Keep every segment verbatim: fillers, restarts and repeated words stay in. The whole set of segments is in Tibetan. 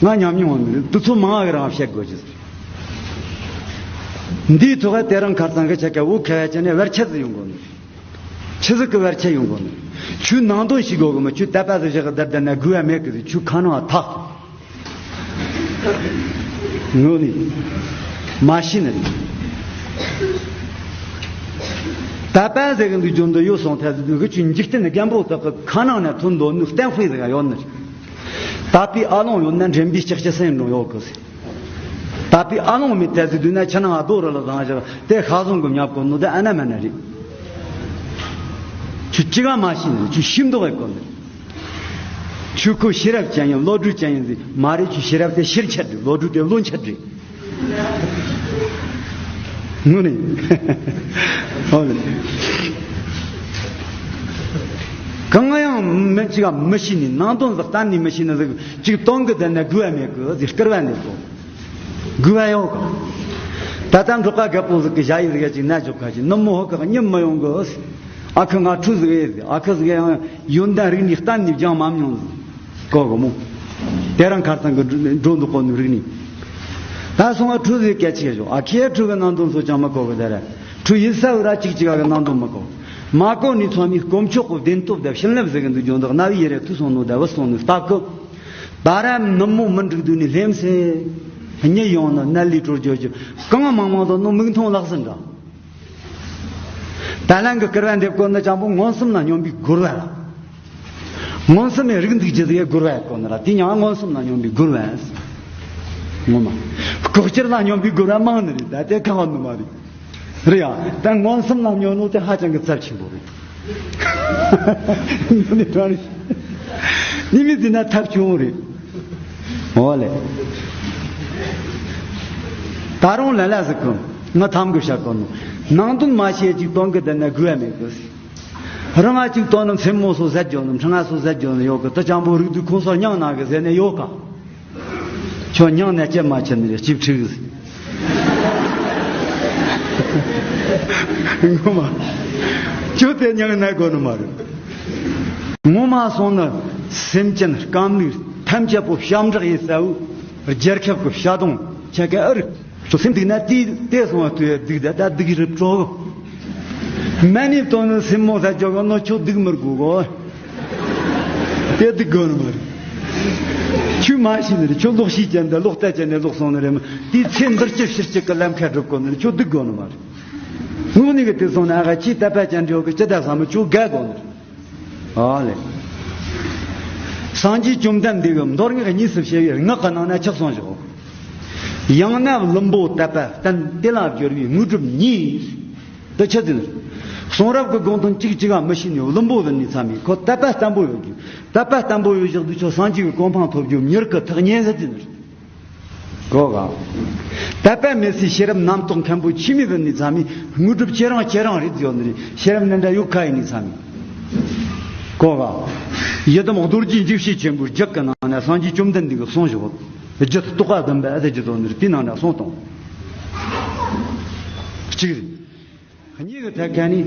ང་ཉམས་མྱོང་ནི་དུས་ཚོད་མང་བ་གི་རིང་བཤད་དགོས་ཀྱི། འདིའི་ཐོག་དེ་རིང་ཁར་སང་གི་ཆ་ག་འུ་ཁ་བ་ཅན་ནས་བར་ཆད་ཟིག་ཡོང་གོ་ནི། ཆི་ཟིག་གི་བར་ཆད་ཡོང་གོ་ནི། ཁྱོད་ནང་དོན་ཤེས་དགོས་གི་མོ། ཁྱོད་དད་པ་ཟིག་བཞག་གི་བསྡད་བསྡད་ན་དགོས་པ་མེད་གི་ཟིག། ཁྱོད་ཁ་ནང་ཐག་ངོ་ནི་མ་ཤེས་ནི་རེད། དད་པ་ཟེར་གི་འདུག་རྒྱུ་འདི་ཡོད་སོང་ཐལ་ཟིག་འདུག་གི། ཁྱོད་འཇིག་རྟེན་རྒན་པོ་དག་གི་ཁ་ནང་ནས་ཐོན་འདོད་ནི་གཏན་དཔེ་ཟིག་ཡོད་ནི་རེད། དད་པའི་ཨ་ལོང་ཡོད་ན་འདྲེན་པའི་ལྕགས་ཀྱི་སེམས་འགྲོ་ཡོད་གི་ཟེར། དད་པའི་ཨ་ལོང་མེད་དེ་ཟིག་འདུག་ན་ཆུ་ནང་རྡོ་རི་ལ་བཟང་ཞིག་དེ་ཤ་ཟོང་གི་ཉབ་གོ་ནོ་དེ་ཨ་ན་མ་ན་རེད། ཁྱོད་ཅི་ག་མ་ཤེས་ནི། ཁྱོད་ཤེས་མདོག་གི་གོ་ནི། ཁྱོད་ཁོ་ཤེས་རབ་ཅན་ཡིན་བློ་གྲོས་ཅན་ཡིན་ཟིག་མ་རེད། ཁྱོད་ཤེས་རབ་དེ་ཤེར་ཆད་རེད། བློ་གྲོས་དེ་བློ་ཆད་རེད། ངོ་ནས། ཨོ་ལེ། གང་ཡང་མི་གཅིག་ག་མི་ཤེས་ནི། ནང་དོན་ཟིག་གཏན་ནས་མི་ཤེས་ནི་ཟིག་གཅིག་སྟོན་གི་བསྡད་ན་དགོས་པ་མེད་གི་ཟེར། སྐུར་བ་འདེབས་གོ། དགོས་པ་ཡོད་གི། ད་ལྟ་འབྲོག་པ་རྒད་པོ་ཟིག་གི་ཞ་ཡི་ཟིག་ཅིག་ན་འཇོག་ཁ་ཅིག་ནུབ་མོ་ཧོ་ཁ་གཉིད་མི་ཡོང་གི། ཨ་ཁུ་ང་ཁྲུ་ཟིག་ཡེ་ཟིག་ཨ་ཁུ་ཟིག་ཡང་ཡོན་ཏན་རིག་གནས་གཏན་ནས་སྦྱང་མ་མྱོང་ཟིག་གོ་གི་མོ། དེ་རིང་ཁར་སང་གི་འགྲོ་འདུག་གོ་ནི་རིག་གནས། ད་སོང་བ་ཁྲུ་ཟིག་སྐད་ཆ་ཞོག་ཨ་ཁེ་ཁྲུ་གི་ནང་དོན་སོ་ཅང་མི་གོ་གི། དེ་ར་ཁྲུ་ཡིན་ས་བུ་ར་གཅིག་གཅིག་ག་གི་ནང་དོན་མི་གོ། མ་གོ་ནི་ཚང་མས་དཀོན་མཆོག་གི་བདེན་སྟོབས་དང་བྱིན་རླབས་ཟེར་གི་འདུག་རྒྱུ་འདུག་རྣ་བའི་ཡེ་རེ་ཐུག་སོང་ནོ་དེ་བུད་སོང་ནི་སྟབས་གི། ད་ར་ནུབ་མོ་མི་འགྲིག་དུས་ནི་ལྷེམ་སེ། གཉིད་ཡོང་ནི་ནད་ལས་གྲོལ་རྒྱུ་རྒྱུ། གང་མང་མང་དུ་ནོ་མིག་མཐོང་ལག་ཟིན་འདྲ། ད་ལན་གི་སྐུར་བ་འདེབས་གོ་ནི་ཅང་པོ་མངོན་སུམ་ལ་སྙོམས་པའི་སྒོར་བ་ལ། མངོན་སུམ་ནས་རིག་འཛུགས་ཀྱི་ཟེར་སྒོར་བ་གོ་ནི་ར། དེ་ཡང་མངོན་སུམ་ལ་སྙོམས་པའི་སྒོར་བ། ངོ་མ། ལྐོག་གྱུར་ལ་སྙོམས་པའི་སྒོར་བ་མང་ནི་རེད། ད་དེ་གང་བ་ནི་མ་རེད། རེད་ཡ། ད་མངོན་སུམ་ལ་སྙོམས་ནོ་དེ་ཧ་ཅང་གི་ཚབས་ཆེན་པོ་རེད། ཉི་མ་དེ་ན་ཐབས་ཆུང་རེད། འོ་ལེ། ད་རུང་ལ་ལ་ཟིག་གི་ང་ཐམ་གི་བཤད་གོ་ནོ། ནང་དོན་མ་ཤེས་ཅིག་སྟོན་གི་བསྡད་ན་དགོས་ཡ་མེད་གི། རང་ང་ཅིག་སྟོན་ནམ་སེམས་མོ་སོ་ཟད་རྒྱོ་ནམ་ཕྲེང་ང་སོ་ཟད་རྒྱོ་ནམ་ཡོད་གི། དེ་ཅང་པོ་རིག་དུས་ཁོང་སོ་མྱང་ན་གི་ཟེར་ནས་ཡོད་ག་ཁྱོད་མྱང་ནས་ཅི་མ་ཆི་ནི་རེད། སྐྱིབ་ཁྲིག་ངོ་མ། ཁྱོད་དེ་མྱང་ན་དགོས་ནི་མ་རེད། ངོ་མ་སོང་ན་སེམས་ཅན་སྐམ་ལུས་ཐམས་ཅད་པོ་ཞབས་འབྲག་ཡིན་ས་བོ། རྒྱལ་ཁབ་ཀྱི་བྱ་དང་ཆ་ག་ཨ་རིག་ཁྱོད་སེམས་སྡུག་ན་དེ་དེ་སོང་བ་དུས་སྡུག་ད་ད་སྡུག་རིབ་གྲོགས། མ་ནི་དོན་ནི་སེམས་མོ་ས་ཅོག་ག་ནོ་ཁྱོད་སྡུག་མི་དགོས་གོ། དེ་སྡུག་དགོས་ནི་མ་རེད། ཁྱོད་མ་ཤེས་ནི་རེད། ཁྱོད་ལོག་ཤེས་ཅན་ད་ལོག་ལྟ་ཅན་ནས་ལོག་སོང་ནི་རེད། དེའི་ཚེ་འདིར་སྐྱིད་ཕྱིར་སྐྱིད་ཀྱི་ལམ་ཁ་སྒྲུབ་དགོས་ནི་རེད། ཁྱོད་སྡུག་དགོས་ནི་མ་རེད། དངོས་གནས་ཀྱི་དེ་སོང་ན་ཨ་ཁ་ཁྱིས་དད་པ་ཅན་འགྲོ་གི་ཅི་ད་བསམ་མི་ཁྱོད་དགའ་དགོས་ནི་རེད། ཨ་ལེ། སངས་རྒྱས་བཅོམ་ལྡན་འདས་ཀྱིས་མདོ་སྔགས་གཉིས་སུ་ཕྱེ་བའི་སྔགས་ཀྱི་ནང་ན་ཆགས་སོང་ཞིག་ཡང་ན་བླུན་པོ་དད་པ་བརྟན། དེ་ལ་སྦྱོར་བའི་དངོས་གྲུབ་ཉིད། དེ་ཆི་ཟིན། གསུང་རབ་ཀྱི་དགོངས་དོན་གཅིག་གཅིག་ག་མི་ཤེས་ནས་བླུན་པོ་ཟིན་ནས་ཚ་མི་ཁོ་དད་པ་བརྟན་པོ་ཡོད་རྒྱུ། དད་པ་བརྟན་པོ་ཡོད་བཞག་དུས་ཁྱོད་སངས་རྒྱས་ཀྱི་གོ་འཕང་ཐོབ་རྒྱུ་མྱུར་གི་ཐག་ཉེ་ཟིན་ཟིན། གོ་ག་དད་པ་མེད་སའི་ཤེས་རབ་རྣམ་རྟོག་མཁན་པོ་ཆི་མི་ཟིན་ནས་ཚ་མི་དངོས་གྲུབ་ཁྱེད་རང་ཁྱེད་རང་རེད་ཡོད་ནི་རེད། ཤེས་རབ་ནི་འདྲ་ཡོད་ཁ་ཡིན་ནས་ཚ་མི། གོ་ག་ཡི་དམ་རྡོ་རྗེ་འཇིགས་བྱེད་ཆེན་པོའི་རྒྱུད་ཀྱི་ནང་ན་སངས་རྒྱས་བཅོམ་ལྡན་འདས་ཀྱིས་གསུངས་བཞག་རྒྱུད་རྟོགས་པ་བདུན་པ་ཨ་ཟེར་རྒྱུ་དོན་ནི་རེད། དེ་ནང་ན་གསུངས་དང་། གཅིག་རེད། གཉིས་ཀྱི་ཐད་ཁ་ནི།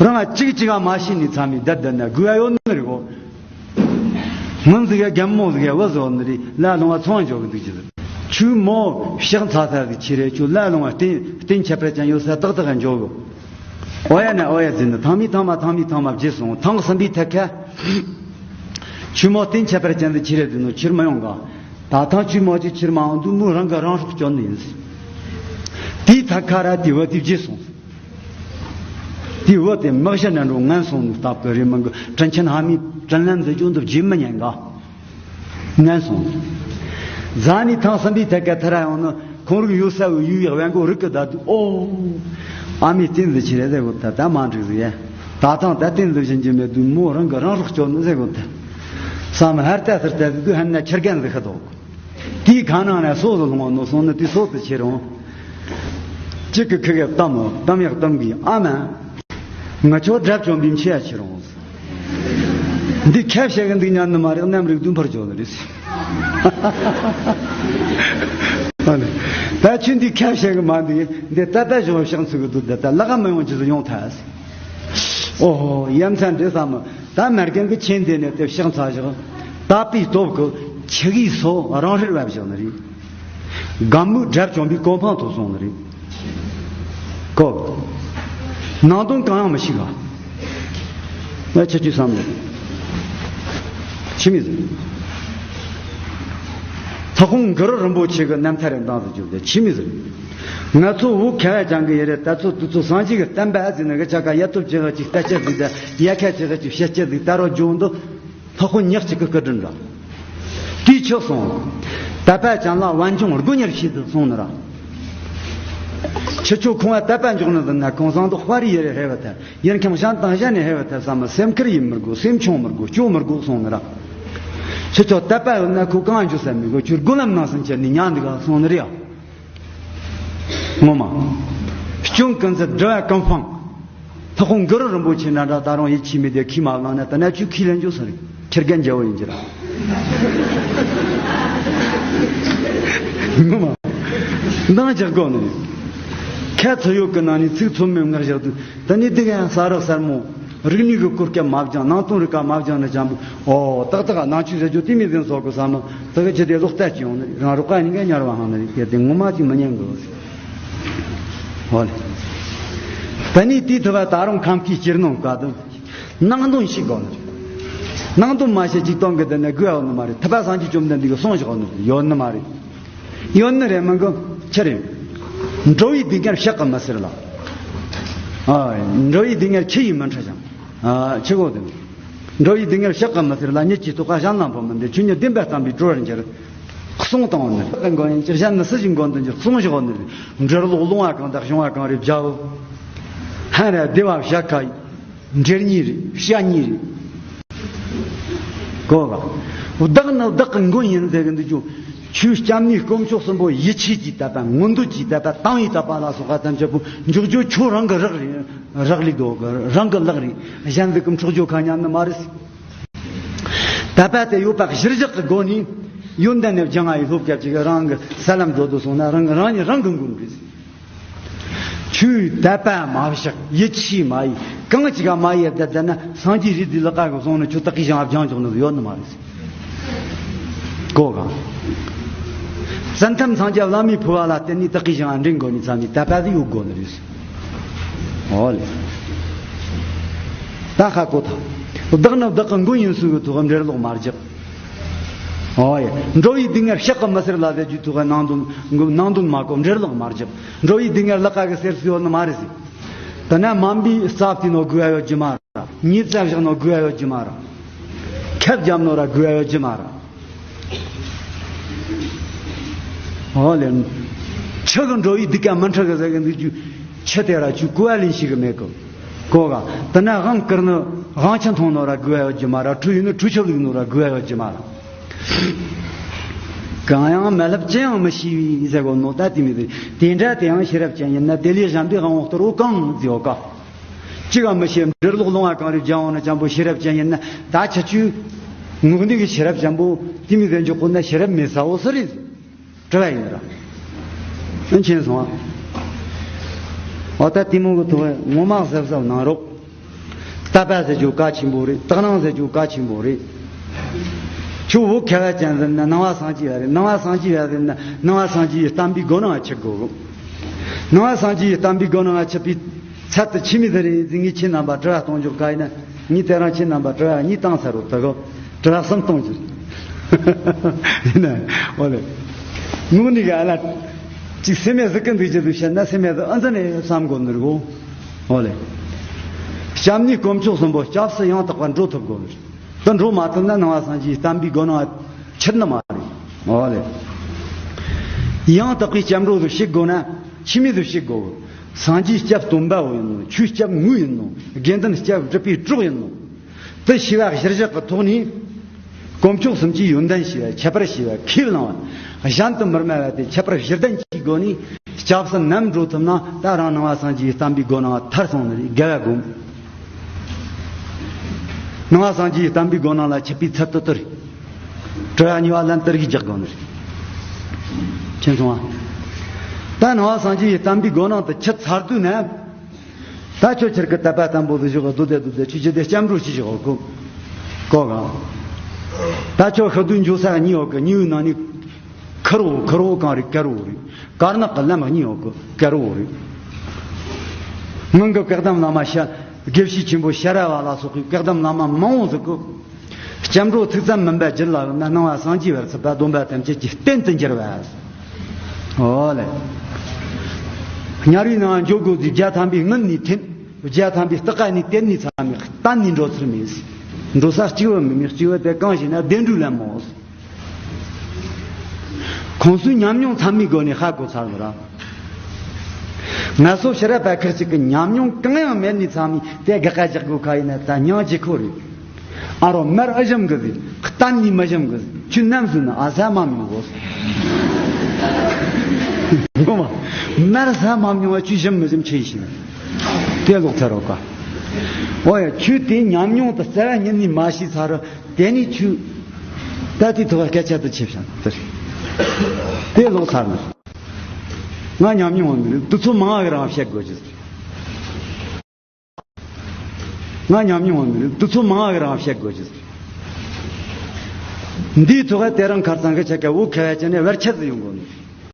རང་ལ་གཅིག་གཅིག་ག་མ་ཤེས་ནས་ཚ་མི་བསྡད་བསྡད་ན་དགོས་ཡ་ཡོད་ནི་རེད་གོ། སྔོན་ཟིག་ག་རྒན་མོ་ཟིག་ག་བུ་ཟོ་ནི་རེད། ལ་ལོང་བ་ཚོང་འཇོག་གི་འདུག་ཅི་ཟེར། ཁྱོད་མོ་ཕྱག་འཚལ་ཚར་གི་ཁྱེད་རེད། ཁྱོད་ལ་ལོང་བ་སྟན་སྟན་ཁྱད་པར་ཅན་ཡོད་ས་ཏག་ཏག་ག་འཇོག་གི། ཨོ་ཡ་ན་ཨོ་ཡ་ཟེར་ནི་ཐང་མི་ཐང་མ་ཐང་མི་ཐང་མ་བརྗེད་སོང་། ཐང་གསུམ་པའི་ཐད་ཁ། ཁྱོད་མོ་སྟན་ཁྱད་པར་ཅན་དུ་ཁྱེད་རེད་ཟེར་ནོ་ཁྱེར་མ་ཡོང་ག་ད་ཐང་ཁྱོད་མོ་ཅིག་ཁྱེར་མ་འོང་དུས་མོ་རང་གི་རང་སྲོག་སྐྱོན་ནི་ཡིན། དེའི་ཐད་ཁ་ར་དེ་བ་དེ་བརྗེད་སོང་། དེ་བ་དེ་མི་གཞི་ནས་འགྲོ་ངན་སོང་ནི་སྟབས་ཀྱི་རེད། མི་གི་དྲིན་ཆེན་ཕ་མའི་དྲིན་ལན་ཟེར་རྒྱུ་འདི་བརྗེད་མི་ཉན་ག་ངན་སོང་། རྫ་ནས་ཐང་གསུམ་པའི་ཐད་ཀ་ཐར་ཡོང་ནི་ཁོང་རིགས་ཡོད་ས་བོ་ཡུལ་ཡག་བན་གོ་རིག་གི་ད་དུས་ཨོ། ཨ་མའི་སྟན་འཛིན་ཆི་རེད་ཟེར་གོ་ད་ད་མ་འགྲིག་ཟིག་ཡ། ད་ཐང་ད་སྟན་འཛིན་བཞིན་གྱི་མེད་དུས་མོ་རང་གི་རང་སྲོག་སྐྱོབ་ནི་ཟེར་གོ་ད། བསམ་ཧར་ལྟ་ཟུར་ལྟ་ཟིག་དུས་ཧན་ན་ཁྱེར་རྒན་ཟིག་ཁ་དོག་དེའི་ཁ་ནང་ནས་སོ་སོ་ལྷུང་བ་ནོ་སོང་ནི་དེ་སོ་སོ་ཁྱེར་རུང་། གཅིག་གི་ཁི་གེ་གཏམ་གཏམ་ཡག་གཏམ་གི་ཨ་མ། ང་ཆོ་དགྲ་བཅོམ་པའི་མཆེད་ཡ་ཁྱེར་རུང་། འདི་ཁ་བཤད་གི་འདུག་ཉན་ནི་མ་རེད། གནམ་རིག་དུས་འཕར་འཇོག་ནི་རེད། ཨ་ནི། ད་ཁྱོད་འདི་ཁ་བཤད་གི་མ་འདུག་འདི་ད་ལྟ་བཞག་ཕྱག་འཚལ་གི་འདུག་ད་ལྟ་ལ་ག་མི་ཡོང་ཅི་ཟིག་ཡོང་ཐལ། ཨོ་ཧོ་ཡ་མཚན་འདྲེ་ས་མ། ད་མར་རྒན་གྱི་ཆེན་དེ་ནས་དེ་ཕྱག་འཚལ་བཞག་དད་པའི་སྟོབས་ཀྱིས་ ཆི་གི་སོ་རང་ཧྲིར་བབ་བཞག་ནི་རེད། དགའ་མོས་དགྲ་བཅོམ་པའི་གོ་འཕང་ཐོབ་སོང་ནི་རེད། ཀོ། ནང་དོན་གང་ཡང་མི་ཤེས་ག་ང་ཁྱེད་ཀྱི་བསམ་བློ། ཆི་མི་ཟེར། ལྷ་ཁང་གུ་རུ་རིན་པོ་ཆེ་གི་རྣམ་ཐར་རིན་ཐང་དུ་བརྗོད་དེ་ཆི་མི་ཟེར། ང་ཚོ་བོད་ཁ་བ་ཅན་གི་ཡེ་རེད། ད་ཚོ་དུ་ཚོ་སངས་རྒྱས་ཀྱི་བསྟན་པ་ཨ་ཟེར་ནི་གི་ཆ་ག་ཡ་ཐོབ་ཆེ་ག་ཅིག་ལྟ་ཆ་ཟིག་ད་ཡ་ཁ་ཆེ་ག་ཅིག་བཤད་ཆ་ཟིག་ད་རོ་ཇོ་འདི། ལྷག་པ་ཉག་གཅིག་གི་སྐུ་དྲིན་ར། དེའི་ཆོག་སོང་། དད་པ་ཅན་ལ་བན་ཆུང་དགུ་ཉར་ཤེས་དུ་སོང་ནི་ར། ཁྱེད་ཚོ་ཁོང་བ་དད་པ་འཇོག་ནི་ཟིན་ན་ཁོང་སང་དུ་དཔའ་རི་ཡེ་རེ་ཧེ་བ་ཐལ། ཡར་ཁྱམས་གཞན་དང་གཞན་ནས་ཧེ་བ་ཐལ་བསམ་མ་སེམས་ཁུར་ཡིན་མི་དགོས། སེམས་ཆུང་མི་དགོས། སྐྱོ་མི་དགོས་སོང་ནི་ར། ཁྱེད་ཚོ་དད་པ་ཡོད་ན་ཁོ་གང་འཇུ་ས་མི་དགོས། ཁྱོད་རྒོལ་ལམ་ནང་སེམས་ཆེར་ནི་ཉང་འདི་ག་སོང་ནི་རེད་ཡ། ངོ་མ། སྐྱོན་ཀུན་ཟད་སྒྲིབ་པ་ཀུན་སྤངས། ལྷག་པ་གུ་རུ་རིན་པོ་ཆེ་འདྲ་འདྲ་ད་རུང་ཡིད་ཆེས་མེད་དེ་ཁས་མ་བླངས་ན་ད་ནས་ཁྱོད་ཁས་ལེན་རྒྱུ་སུ་རེད། ཁྱེད་རྒན་རྒྱལ་པོ་ཡིན་གྱི་ར། ངོ་མ། འདང་རྒྱག་དགོས་ནི། ཁ་ཚོ་ཡོད་ཀྱི་ནང་ནས་ཚིག་ཚོད་མེད་ངར་བཞག་དུས་ད་ནི་དེ་ག་ཡང་ས་རག་སར་མོ། རིག་གནས་ཀྱི་གོ་སྐབས་མ་སྦྱངས། ནང་དོན་རིག་པ་མ་སྦྱངས་ནས་ཅང་པོ། ཨོ་ཏག་ཏག་ནང་ཆོས་ཟེར་རྒྱུ་དེ་མི་ཟིན་སོགས་ཀྱི་བསམ་མོ། ད་ག་ཅི་དེ་ལོག་ལྟ་ཅི་ཡོང་ནི་རང་རོགས་ཀ་ནི་ག་ཉར་བ་ཧང་ནི་རེད། དེ་ངོ་མ་ཅིག་མི་ཉན་དགོས། ཧོ་ལེ། ད་ནི་དེའི་ཐུབ་པ་ད་རུང་ཁམས་ཀྱི་སྤྱིར་ནང་བཀའ་དང་། ནང་དོན་ཤེས་དགོས་ནི་རེད། ནང་དོན་མ་ཤེས་ཅིག་གཏོང་གི་དེ་ནས་དགོས་ཡོད་ནི་མ་རེད། ཐུབ་པ་སངས་རྒྱས་བཅོམ་ལྡན་འདས་ཀྱིས་གསུངས་བཞག་ནི་ཡོད་ནི་མ་རེད། ཡོད་ནི་རེད་མིན་གི་ཆི་རེད། འགྲོ་བའི་སྡུག་བསྔལ་བཤགས་གི་མི་ཟེར་ལ། ཨ། འགྲོ་བའི་སྡུག་བསྔལ་ཆི་ཡིས་མི་འཕྲད་ཅང་། ཨ། ཆི་གོ་དེ། འགྲོ་བའི་སྡུག་བསྔལ་བཤགས་གི་མི་ཟེར་ལ། ཉིད་ཀྱི་རྟོགས་པ་གཞན་ལ་འཕོ་མི་འདོད། ཆོས་ཉིད་བདེན་པར་བསྟན་པས་གྲོལ་བར་འགྱུར། གསུངས་བཏང་བ་ནི་མགོན་ཡིན་གྱི་གཞན་ནི་སུ་ཞིག་མགོན་དུ་འགྱུར། གསུངས་བཞག་ནི་རེད། འབྲེར་ལོག་ལོང་བ་གང་དང་བྱུང་བ་གང་རེད་བྱའོ། ཧན་ར་བདེ་བ་བཤད་ཁ་ཡིན། འབྲེལ་གཉིས་རེད། བཤད་གཉིས་རེད། གོ་ག་བདག་ནི་བདག་གི་མགོན་ཡིན་ཟེར་གི་འདུག་ཀྱང་། ཆོས་སྐྱབས་གནས་དཀོན་མཆོག་གསུམ་པོ་ཡིད་ཆེས་ཀྱི་དད་པ། མངོན་འདོད་ཀྱི་དད་པ། དང་བའི་དད་པ་ལ་སོགས་པ་ཐམས་ཅད་པོ་འཇོག་རྒྱུ་ཁྱོད་རང་གི་རག་རེད། རག་ལས་དོ་གི་རང་གི་ལག་རེད། གཞན་ཟིག་གིས་འཕྲོག་རྒྱུ་ཁ་ཉན་ནི་མ་རེད། དད་པ་དེ་ཡོད་པ་གཞིར་བཞག་གི་སྒོ་ནས་ཡོན་ཏན་ནས་སྦྱང་བ་ཡི་སློབ་སྐབས་ཅིག་རང་གི་ས་ལམ་འགྲོ་དུ་སོང་ན་རང་རང་ཉིད་རང་གི་མགོན་རེད། ཆོས་དད་པ་མ་བཞག་ཡིད་ཆེས་མ་ཡིས་གང་ཅིག་ག་མ་ཡིས་བསྡད་བསྡད་ན་སངས་རྒྱས་རིགས་འདི་ལ་བཀའ་གི་སོང་ནས་ཁྱོད་ད་གི་ཞང་ཨ་བྱང་ཆོག་ནི་ཡོད་ནི་མ་རེད། གོ་ག་བཙན་ཐབས་སངས་རྒྱས་བླ་མའི་ཕུ་བ་ལ་བརྟེན་ནས་ད་གི་ཞང་ཨ་འདྲེན་དགོས་ནི་ཚ་ནི་དད་པ་དེ་ཡོད་དགོས་ནི་རེད། ཨོ་ལེ། ད་ཧ་གོ་ཐལ། བདག་ནི་བདག་གི་མགོན་ཡིན་གསུང་གི་ཐོག་འབྲེར་ལོག་མ་རྒྱག་ཨོ་ཡ། འགྲོ་བའི་སྡུག་བསྔལ་བཤགས་གི་མི་ཟེར་ལ་ཟེར་རྒྱུའི་ཐོག་ནང་དོན་ནང་དོན་མ་གོ་འབྲེར་ལོག་མ་རྒྱག་འགྲོ་བའི་སྡུག་བསྔལ་ལག་ཀ་གི་ཟེར་སུ་ཡོད་ནི་མ་རེད་ཟེར། ད་ནི་དམའ་འབེབས་རྩ་བཏིང་ནོ་དགོས་ཡ་ཡོད་རྒྱུ་མ་རེད། ཉེས་རྩ་བཞག་ནོ་དགོས་ཡ་ཡོད་རྒྱུ་མ་རེད། ཁབ་རྒྱབ་ནོ་ར་དགོས་ཡ་ཡོད་རྒྱུ་མ་རེད། ཨོ་ལེ། ཆི་གི་འགྲོ་བའི་སྡུག་ཀ་མི་འཕྲད་གི་ཟེར་གི་འདུག་རྒྱུ། ཆི་དེ་ར་ཆུ་གོ་བ་ལེན་ཤེས་གི་མེད་གི། གོ་ག་དེ་ན་དབང་བསྐུར་ནི་དབང་ཆ་འཐུང་ནོ་ར་དགོས་ཡ་ཡོད་རྒྱུ་མ་ར། ཁྲུས་ཡིན་ནི་ཁྲུས་ཆབ་ལུགས་ནོ་ར་དགོས་ཡ་ཡོད་རྒྱུ་མ་ར། གང་ཡང་མ་བསླབ་ཅི་ཡང་མི་ཤེས་པའི་ཟེར་གོ་ནོ་ད་དེ་མི་དེ་དེ་འདྲ་དེ་ཡང་ཤེས་རབ་ཅན་ཡིན་ན་དེ་ལས་གཞན་པའི་དབང་པོ་སྟོར་བོ་གང་ཟེར་ཡོད་ཀ་ཅི་ག་མི་ཤེས་འབྲེར་ལོག་ལོང་བ་གང་རེད་རྒྱ་འོང་ན་ཅང་པོ་ཤེས་རབ་ཅན་ཡིན་ན་ད་ཁྱེད་ཆོས་ངོག་འདི་གི་ཤེས་རབ་ཅན་པོ་དེ་མི་ཟེར་འཇོག་གོ་ན་ཤེས་རབ་མེད་ས་འོ་ས་རེད། དྲི་བ་ཡིན་ར། ཨ་མཁྱེན་སོང་ཨ། འོ་ད་དེ་མོ་གི་ཐོག་ངོ་མ་གཟབ་གཟབ་གནང་རོགས། དད་པ་ཟེར་རྒྱུ་གལ་ཆེན་པོ་རེད། དག་སྣང་ཟེར་རྒྱུ་གལ་ཆེན་པོ་རེད། ཁྱོད་བོད་ཁ་བ་ཅན་ཟེར་ན་ནང་པ་སངས་རྒྱས་པ་རེད། ནང་པ་སངས་རྒྱས་པ་ཟེར་ན་ནང་པ་སངས་རྒྱས་པའི་བསྟན་པའི་སྒོ་ནང་ཆགས་དགོས། ནང་པ་སངས་རྒྱས་པའི་བསྟན་པའི་སྒོ་ནང་ཆགས་པའི་ཚད་དུ་ཆི་མི་ཟེར་རེད་ཟེར། ངས་ཁྱེད་རྣམ་པ་དྲི་བ་གཏོང་རྒྱུ་ག་ཡིན་ན་ངས་དེ་རང་ཁྱེད་རྣམ་པ་དྲི་བ་གཉིས་བཏང་ཚར་རོ། དེ་གོ་དྲི་བ་གསུམ་གཏོང་རྒྱུ། ཡིན་ན་འོ་ལེ། ངོ་ནི་ག་ལ་ཅིག་སེམས་མེད་ཟིག་གི་འདུག་ཅི་འདུག་བཤད་ན་སེམས་མེད་ཟིག་ཨ་འཛིན་ནས་བསམ་དགོས་ནི་རེད་གོ། འོ་ལེ། སྐྱབས་གནས་དཀོན་མཆོག་གསུམ་པོ་སྐྱབས་སུ་ཡང་དག་པར་འགྲོ་ཐུབ་དགོས་ནི་རེད། དེ་འགྲོ་མ་ཐུབ་ན་ནང་པ་སངས་རྒྱས་བསྟན་པའི་སྒོ་ནང་ཆུད་ནི་མ་རེད། འོ་ལེ། ཡང་དག་པའི་སྐྱབས་འགྲོ་དུ་ཞུགས་དགོས་ན་ཆི་མོ་དུ་ཞུགས་དགོས། སངས་རྒྱས་སྐྱབས་སྟོན་པ་བོ་ཡིན་ནོ། ཆོས་སྐྱབས་དངོས་ཡིན་ནོ། དགེ་འདུན་སྐྱབས་སྒྲུབ་པའི་གྲོགས་ཡིན་ནོ། དེ་ཤེས་པ་གཞིར་བཞག་གི་ཐོག་ནས། དཀོན་མཆོག་གསུམ་གྱི་ཡོན་ཏན་ཤེས་པ། ཁྱད་པར་ཤེས་པ། ཁས་བླངས་པ། གཞན་དུ་མི་སྨྲ་བ་དེ་ཁྱད་པར་བཞི་ལྡན་གྱི་སྒོ་ནས་སྐྱབས་སུ་ནམ་འགྲོ་ཐུབ་ན་ད་རང་ནང་པ་སངས་རྒྱས་བསྟན་པའི་སྒོ་ནང་ཐར་སོང་ནི་རེད། དགེ་བ་སྒོམ། ནང་པ་སངས་རྒྱས་ཀྱི་བསྟན་པའི་སྒོ་ནང་ལ་ཆུད་པའི་ཚད་དུ་དུ་རེད། དྲི་བ་གཉིས་པ་ལན་དུ་རིགས་རྒྱག་དགོས་ནི་རེད། མཁྱེན་སོང་ཨ། ད་ནང་པ་སངས་རྒྱས་ཀྱི་བསྟན་པའི་སྒོ་ནང་དུ་ཆུད་ཚར་དུས་ན། ད་ཁྱོད་ཁྱེད་ཀྱི་དད་པ་དམ་པོ་དུ་བཞག་གི་སྡུག་དེ་སྡུག་དེ་ཆུ་ཆུ་དེ་སྐྱབས་འགྲོ་ཞིག་བཞག་གོ། གོ་ག་ད་ཆོ་ཤི་དུས་འཇུག་ས་གཉིས་ཡོད་གི། གཉིས་པོའི་ནང་ནས་ཁུར་བོ་ཁུར་བོ་གང་རེད། དཀར་བོ་རེད། དཀར་ནག་གི་ལམ་གཉིས་ཡོད་གི། དཀར་བོ་རེད། སྔོན་གྱི་བཀའ་གདམས་བླ་མ་ཤ་དགེ་བཤེས་ཆེན་པོ་ཤ་ར་བ་ལ་སོགས་པའི་བཀའ་གདམས་བླ་མ་མང་བོ་ཟིག་གི། སྐྱབས་འགྲོ་ཐུགས་བརྩེ་མུན་པ་སྒྱུ་ལ་ན་སྣང་བ་སངས་རྒྱས་པར་ཚུད་པ། སྡོམ་པ་ཐམས་ཅད་ཀྱི་རྟེན་དུ་འགྱུར་བ། ཨོ་ལེ། དམྱལ་བའི་ནང་འགྱོ་དགོས་དུས་བརྒྱ་ཐམ་པའི་སྔུན་ནས་འཐེན། བརྒྱ་ཐམ་པའི་སྟག་ཀ་ནས་དེད་ནས་ཚར་མེད། གཏན་ནས་འགྲོ་ཚུལ་མེད། འགྲོ་ས་གཅིག་བུ་མི་མེད། གཅིག་བུ་དེ་གང་ཞིག་ན་བདེ་འགྲོའི་ལམ་མོ། ཁོང་ཚོའི་ཉམས་མྱོང་ཚང་མའི་སྒོ་ནས་ཧ་གོ་ཚར་ལ་ར། ང་ཚོ་ཕྱི་རབས་པ་ཁག་ཅིག་གི་ཉམས་མྱོང་གང་ཡང་མེད་ནས་ཚང་མས་དེ་དགག་པ་རྒྱག་དགོས་ཁ་ཡིན་ན། ད་སྙིང་རྗེ་ཁོ་རེད། ཨ་རོ་མར་ཨེ་ཞིམ་གི་ཟིག་གཏན་ནས་མི་ཞིམ་གི་ཟིག་ཁྱོད་ནམ་ཟིག་ན་ཨ་ས་མ་མྱོང་གོ། ངོ་མ་མར་ས་མ་མྱོང་བ་ཁྱོད་ཞིམ་མི་ཞིམ་ཆི་ཡིན་ཤེས། དེ་ལོག་ཚར་རོགས་ག། ཨོ་ཡ། ཁྱོད་དེ་ཉམས་མྱོང་དུ་རྩ་བ་ཉིད་ནས་མ་ཤེས་ཚར། དེ་ནས་ཁྱོད་ད་དེ་ཐོག་སྐད་ཆ་དུ་ཆེ་བྱ་དེ་རེད། དེ་ལོག་ཚར་ནས། ང་ཉམས་མྱོང་བ་མི་རིགས་དུས་ཚོད་མང་བ་གི་རང་བཤད་དགོས་ཀྱི། ང་ཉམས་མྱོང་བ་མི་རིགས་དུས་ཚོད་མང་བ་གི་རང་བཤད་དགོས་ཀྱི། འདིའི་ཐོག་དེ་རིང་ཁར་སང་གི་ཆ་ག་འུ་ཁ་བ་ཅན་ནས་བར་ཆད་དུ་ཡོང་དགོས་ནི།